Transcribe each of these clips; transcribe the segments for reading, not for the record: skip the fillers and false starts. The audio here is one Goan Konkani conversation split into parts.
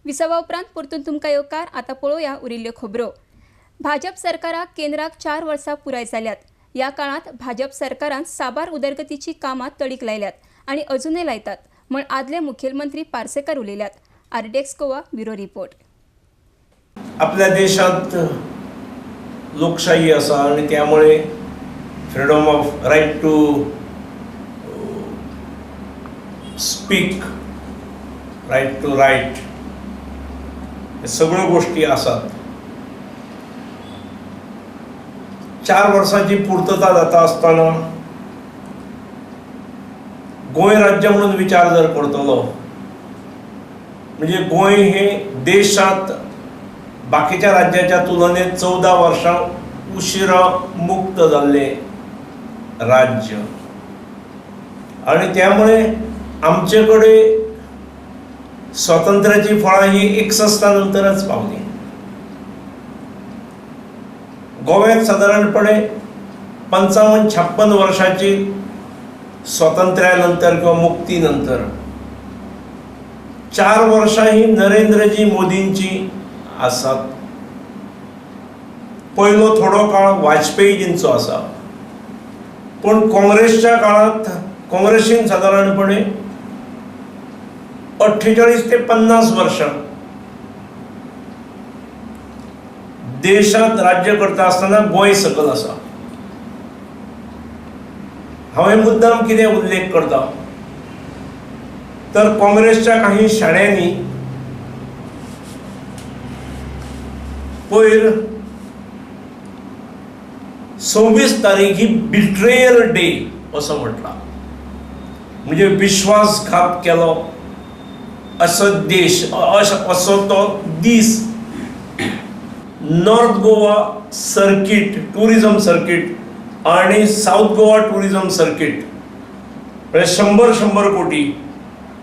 विसवा उपरांत परतून तुमकां येवकार. आतां पळोवया उरिल्ल्यो खबरो. भाजप सरकाराक केंद्राक 4 वर्सां पुराय जाल्यात. ह्या काळांत भाजप सरकारान साबार उदरगतीची कामां तडीक लायल्यात आनी अजूनय लायतात म्हण आदले मुखेलमंत्री Parsekar उलयल्यात. RDX Goa bureau report. आपल्या देशांत लोकशाही आसा आनी त्यामुळे freedom of right to speak, right to write, हे सगळ्यो गोष्टी आसात. 4 वर्सांची पूर्तता जाता आसतना गोंय राज्य म्हणून विचार जर करतलो म्हणजे गोंय हे देशांत बाकीच्या राज्याच्या तुलनेत 14 वर्सां उशिरा मुक्त जाल्लें राज्य आनी त्यामुळे आमचे कडेन स्वातंत्र्याची फळां ही 61 नंतरच पावली. गोव्यात सादारणपणे 55-56 वर्षाची स्वातंत्र्यानंतर किंवा मुक्तीनंतर 4 वर्षां ही नरेंद्रजी मोदींची आसात. पयलो थोडो काळ वाजपेयीजींचो आसा, पूण काँग्रेसच्या काळांत काँग्रेसीन सादारणपणे 48 ते 50 वर्षां देशांत राज्य करता आसतना गोंय सकल आसा. हांवें मुद्दाम कितें उल्लेख करता तर काँग्रेसच्या काही शाण्यांनी पयर 26 तारीख ही बिट्रेयल डे असो म्हटला, म्हणजे विश्वासघात केलो असो देश असो तो दीस. North Goa circuit tourism circuit आणि साऊथ गोवा टुरिझम सर्किट म्हणजे 100-100 कोटी.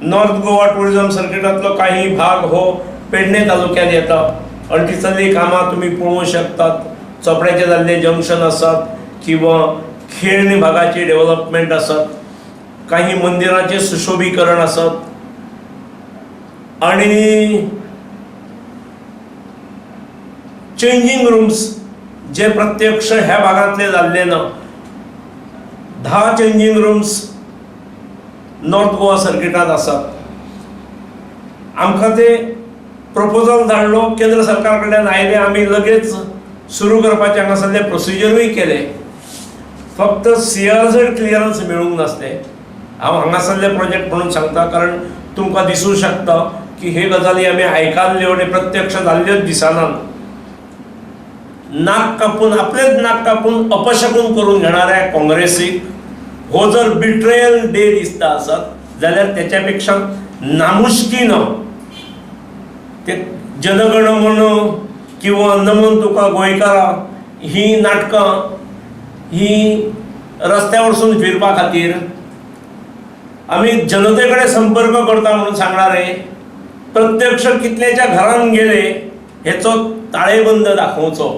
नॉर्थ गोवा टुरिझम सर्किटांतलो काही भाग हो पेडणे तालुक्यात येता आणि तिथली कामां तुमी पळोवंक शकतात. चोपड्याचे जाल्ले जंक्शन आसात किंवा खेळणी भागाची डेव्हलपमेंट आसात, काही मंदिरांचे सुशोभीकरण आसात आणि चेंजींग रूम्स जे प्रत्यक्ष ह्या भागांतले जाल्ले ना, 10 चेंजींग रूम्स नॉर्थ गोवा सर्किटांत आसात. आमकां ते प्रपोजल धाडलो, केंद्र सरकार कडल्यान आयले, आमी लगेच सुरू करपाचें हांगासरले प्रोसिजरूय केले. फक्त CRZ clearance मेळूंक नासलें. हांव हांगासरले प्रोजेक्ट म्हणून सांगता कारण तुमकां दिसूं शकता की हे गजाली आमी आयकल्ल्यो आनी प्रत्यक्ष जाल्ल्योच दिसनात. नाक कापून आपलेच नाक कापून अपशकून करून घेणाऱ्या काँग्रेसीक हो जर बिट्रेयल डे दिसता आसत जाल्यार त्याच्या पेक्षा नामुष्की ना. ते जनगण मन किंवा नमन तुका गोंयकारा ही नाटकां ही रस्त्या वरसून फिरपा खातीर आमी जनते कडेन संपर्क करता म्हणून सांगणारे प्रत्यक्ष कितल्याच्या घरान गेले हेचो ताळेबंद दाखोवचो.